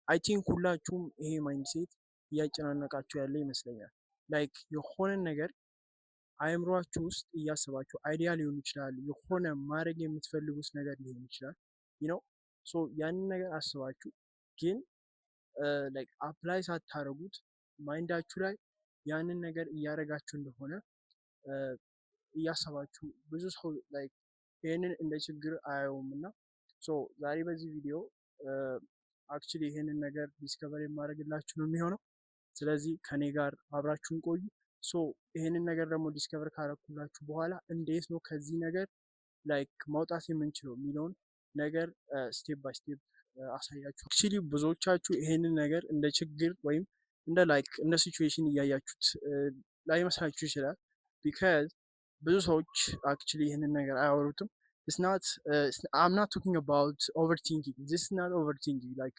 I think ሁላችሁም ይሄ mindset እያጨናነቃችሁ ያለ ይመስለኛል። Like የሆነን ነገር አእምሯችሁ ውስጥ እያሰባችሁ idea ሊሆን ይችላል፣ የሆነ ማድረግ የምትፈልጉት ነገር ሊሆን ይችላል። So ያንን ነገር አስባችሁ ግን like apply ሳታደርጉት mind ኣችሁ ላይ ያንን ነገር እያደረጋችሁ እንደሆነ እያሰባችሁ ብዙ ሰው like ይህንን እንደ ችግር አያየውም። እና so ዛሬ በዚህ ቪዲዮ actually ይህንን ነገር discover የማደርግላችሁ ነው የሚሆነው። ስለዚህ ከኔ ጋር አብራችሁን ቆዩ። So ይህንን ነገር ደግሞ discover ካረኩላችሁ በኋላ እንዴት ነው ከዚህ ነገር like መውጣት የምንችለው የሚለውን ነገር step by step አሳያችሁ። Actually ብዙዎቻችሁ ይሄንን ነገር እንደ ችግር ወይም እንደ like እንደ situation እያያችሁት ላይመስላችሁ ይችላል። Because ብዙ ሰዎች actually ይህንን ነገር አያወሩትም። It's not I'm not talking about overthinking. This is not overthinking. Like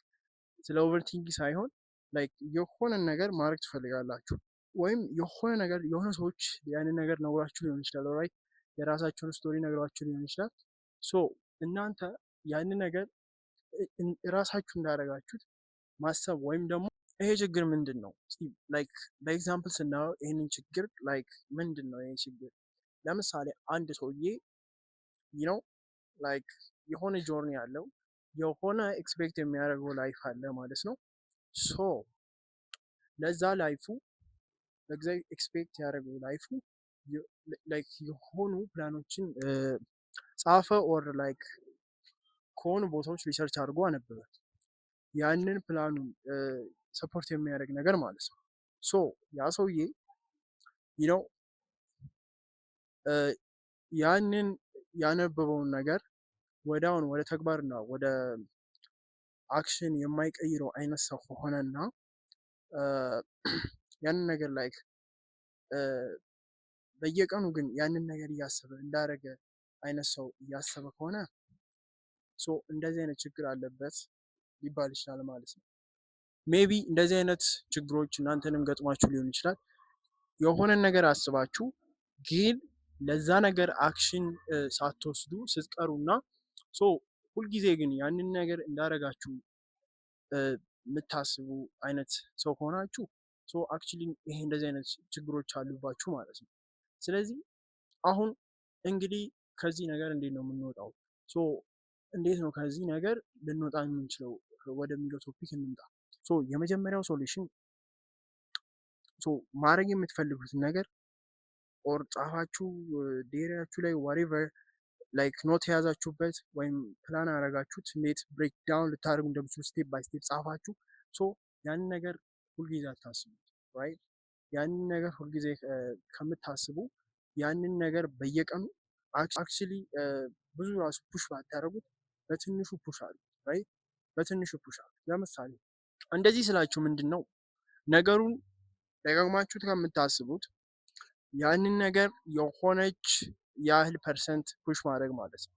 ስለ overthinking ሳይሆን like የሆነ ነገር ማድረግ ትፈልጋላችሁ ወይም የሆነ ነገር የሆነ ሰዎች ያንን ነገር ነግሯችሁ ሊሆን ይችላል። Right፣ የራሳቸውን story ነግሯችሁ ሊሆን ይችላል። So እናንተ ያንን ነገር ራሳችሁ እንዳደረጋችሁት ማሰብ ወይም ደግሞ ይሄ ችግር ምንድን ነው? Like በ example ስናየው ይህንን ችግር like ምንድን ነው ይሄ ችግር? ለምሳሌ አንድ ሰውዬ like የሆነ journey አለው፣ የሆነ expect የሚያደርገው life አለ ማለት ነው። So ለዛ life ኡ ለዛ expect ያደረገው life ኡ like የሆኑ ፕላኖችን ጻፈ or like ከሆኑ ቦታዎች research አድርጎ አነበበ። ያንን plan ኡን support የሚያደርግ ነገር ማለት ነው። So ያ ሰውዬ ያንን ያነበበውን ነገር ወዲያውኑ ወደ ተግባርና ወደ action የማይቀይረው አይነት ሰው ከሆነና ያንን ነገር like በየቀኑ ግን ያንን ነገር እያሰበ እንዳደረገ አይነት ሰው እያሰበ ከሆነ so እንደዚህ አይነት ችግር አለበት ሊባል ይችላል ማለት ነው። Maybe እንደዚህ አይነት ችግሮች እናንተንም ገጥሟችሁ ሊሆን ይችላል። የሆነን ነገር አስባችሁ ግን ለዛ ነገር action ሳትወስዱ ስትቀሩና so ሁልጊዜ ግን ያንን ነገር እንዳደረጋችሁ የምታስቡ አይነት ሰው ከሆናችሁ so actually ይሄ እንደዚህ አይነት ችግሮች አሉባችሁ ማለት ነው። ስለዚህ አሁን እንግዲህ ከዚህ ነገር እንዴት ነው የምንወጣው? So እንዴት ነው ከዚህ ነገር ልንወጣ የምንችለው ወደሚለው topic እንምጣ። So የመጀመሪያው solution፣ so ማድረግ የምትፈልጉትን ነገር or ጻፋችሁ diary ያችሁ ላይ whatever like note የያዛችሁበት ወይም ፕላን ያደረጋችሁት እንዴት break down ልታደርጉ እንደምትችሉ step by step ጻፋችሁ። So ያንን ነገር ሁልጊዜ አታስቡት፣ right? ያንን ነገር ሁልጊዜ ከምታስቡ ያንን ነገር በየቀኑ actually ብዙ ራሱ push ባታደርጉት በትንሹ push አድርጉት፣ right? በትንሹ push አድርጉት። ለምሳሌ እንደዚህ ስላችሁ ምንድን ነው፣ ነገሩን ደጋግማችሁት ከምታስቡት ያንን ነገር የሆነች ያህል percent push ማድረግ ማለት ነው።